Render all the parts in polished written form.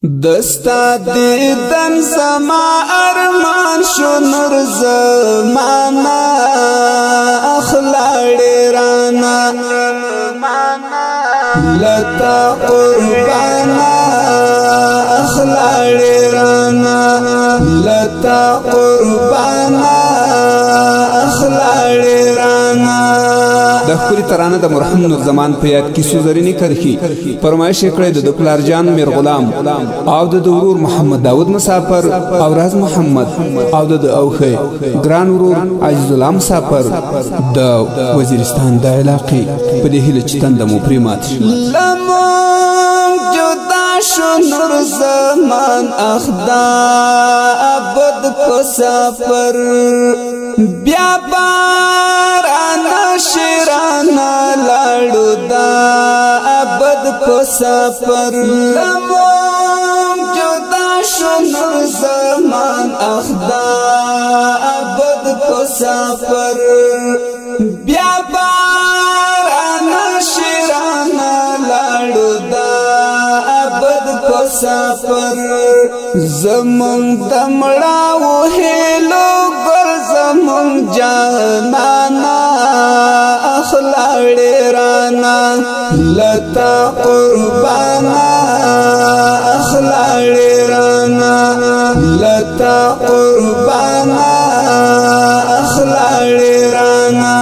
دستا دیدن زما ارمان شو نور زمانہ اخلاړې رانا لتا قربانا اخلاړې رانا لتا قربانا اخلاړې رانا. د ښکلي ترانه د مرحوم نور زمان په یاد کې څو زرینې کرښې فرمایش یې کړی د پلار جان میر غلام او د ورور محمد داود مسافر او راز محمد او د اوخه ګران ورور عزیز الله مسافر د وزیرستان د علاقې په دې هیله چې تنده مو پرې مات شي. لمونږ جدا شو نور زمان اخدا ابد په سفر بیا بارانا شیرانا لاړو دا ابد په سفر. لمونږ جدا شو نور زمان اخدا ابد په سفر بیا بارانا شیرانا لاړو دا ابد په سفر. زمونږ د مړاوو هیلو ګل زمونږ جانانا اخلاړې رانا لتا قربانا اخلاړې رانا لتا قربانا اخلاړې رانا.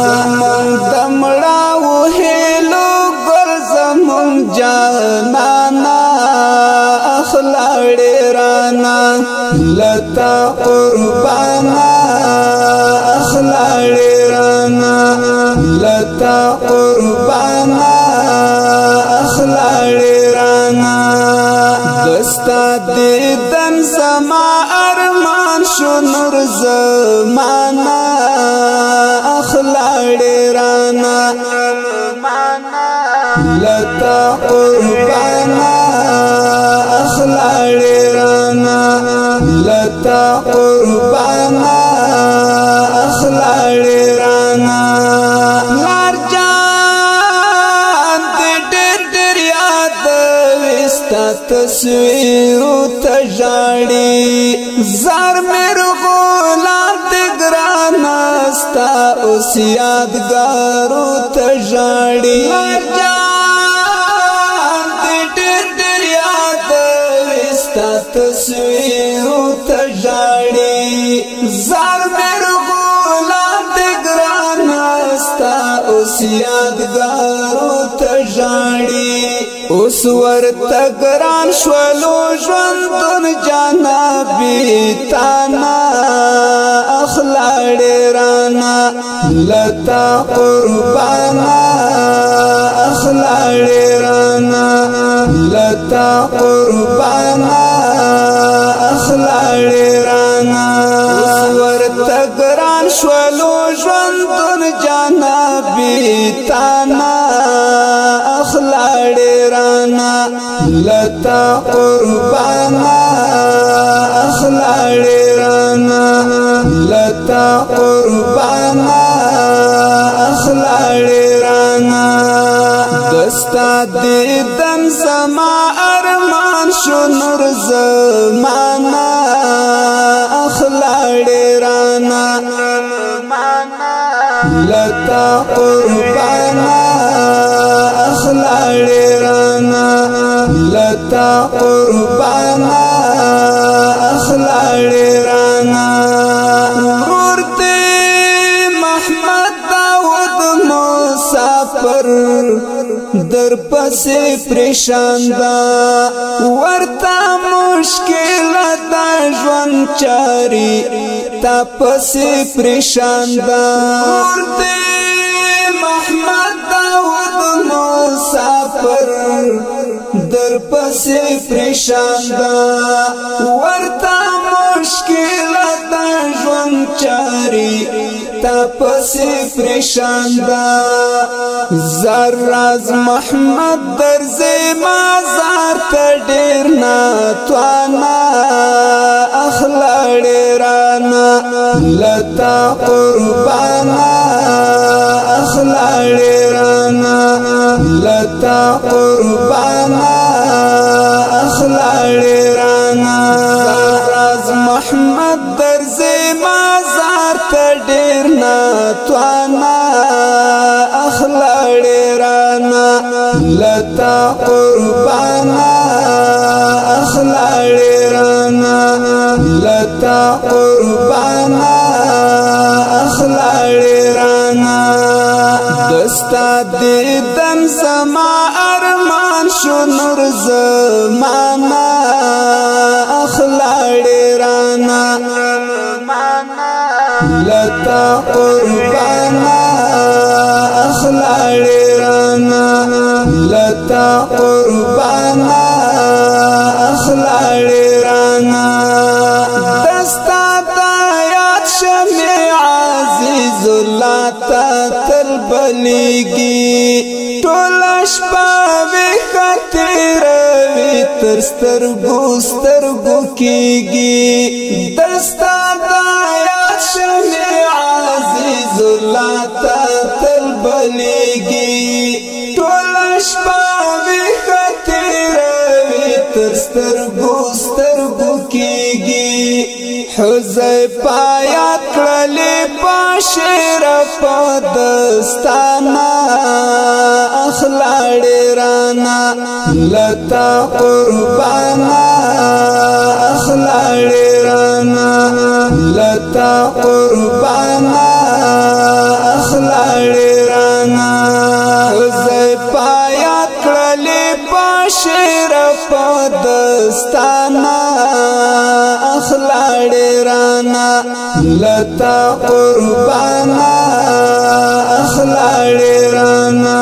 زمونږ د مړاوو هیلو ګل زمونږ جانانا اخلاړې رانا لتا قربانا اخلاړې رانا لتا قربانا اخلاړې رانا. دستا دیدن زما ارمان شو نور زمانہ اخلاړې رانا لتا قربانا اخلاړې رانا لتا قربانا اخلاړې رانا. لار جان دې ډېر ډېر یاد وستا تصویر ته ژاړي زار مې غلام دې ګرانه ستا اوس یادګارو ته ژاړي. لار جان دې ډېر ډېر یاد وستا تصویر ته ژاړي زار مې غلام دې ګرانه ستا اوس یادګارو ته ژاړي. اوس ورته ګران شولو ژوندون جانا بیتانا اخلاړې رانا لتا قربانا اخلاړې رانا لتا قربانا اخلاړې رانا. اوس ورته ګران شولو ژوندون جانا بیتانا اخلاړې رانا لتا قربانا اخلاړې رانا لتا قربانا اخلاړې رانا. دستا دیدن زما ارمان شو نور زمانہ اخلاړې رانا لتا قربانا اخلاړې رانا لتا قربانا اخلاړې رانا. ورور دې محمد داود مسافر در پسې پریشان ده ورته مشکل د ژوند چاري تا پسې پریشان ده. ورور دې محمد داود مسافر در پسې پریشان ده ورته مشکل د ژوند چاري تا پسې پریشان ده. زر راز محمد درځې مازار ته ډېر ناتوانه اخلاړې رانا لتا قربانا اخلاړې رانا لتا قربانا اخلاړې اخلاړې رانا. راز محمد درځي مزار ته ډیر ناتوانا، اخلاړې رانا. لتا قربانا، اخلاړې رانا. لتا قربانا، اخلاړې رانا. دستا دیدن زما ارمان شو نور زمانا، اخلاړې رانا. لتا قربانا، اخلاړې رانا. لتا قربانا، اخلاړې رانا. دستا د یاد شمع عزیز الله ته تل بلیږي، ټول شپه ویښه تېروي تر سترګو سترګو کېږي. دستا د یاد شمع عزیز الله ته تل بلیږي، ټول شپه ویښه تېروي تر سترګو سترګو کېږي. حذیفه یاد کړلې په شعر په دستانه، اخلاړې رانا. لتا قربانا، اخلاړې رانا. لتا قربانا، اخلاړې رانا. حذیفه یاد کړلې په شعر په دستانه، اخلاړې رانا. لتا قربانا، اخلاړې رانا.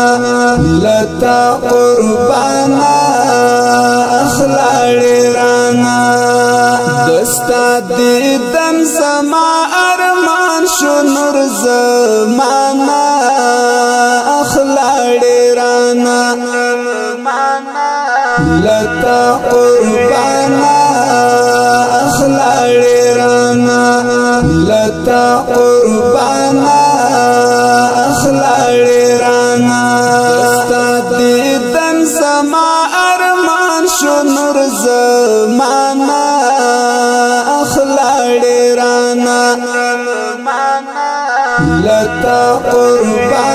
لتا قربانا، اخلاړې رانا. دستا دیدن زما ارمان شو نور زمانا، اخلاړې رانا. لتا قربانا، اخلاړې رانا. لتا قربانا، اخلاړې رانا. دستا دیدن زما ارمان شو نور زمانا، اخلاړې رانا. لتا قربانا.